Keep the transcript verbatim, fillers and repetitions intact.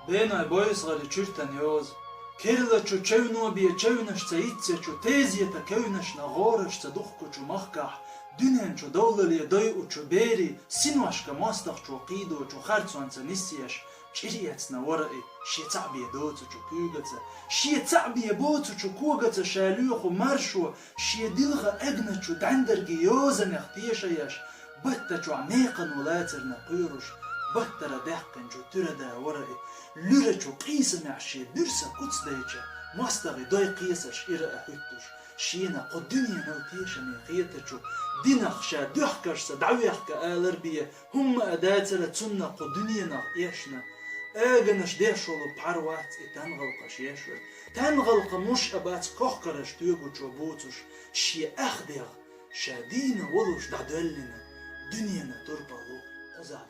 Беной Бойсгӏари чуьртан йоза. Керлачу чевно бе чевнаш ца йиццачу, тезета кевнашна гӏораш ца духкучу махкахь, дуьнен чу довлале дойучу бери, синошка мостагӏчо кхийдочу харцонца нисъеш, чӏир эцна вара и, шен цаӏ бе доцучу куьйгаца, шен цаӏ бе боцучу когаца ша лоьху маршо, шен дилха эгначу дӏандарги йозанех тешаеш, батта чохь мекхано лацарна кхоьруш, баттара даьккхинчу туьра да вара и, луьрачу къийсамехь шен буьрса куц дайча, мостагӏий дой кхесаш ира а хӏуьттуш, шена кху дуьненал тешаме хетачу, динах ша доьхкаршца дӏавехка алар бе, хӏумма а дацара цунна кху дуьненах эшна. Аганаш деш волу пхьар вац и тангӏалкхаш еш верг. ТангӀалкха муш а бац кохкараш тоьгучо буцуш, шен ах дегӀ, ша дийна волуш дӀадоьллина, дуьненан турпал ву кхузахь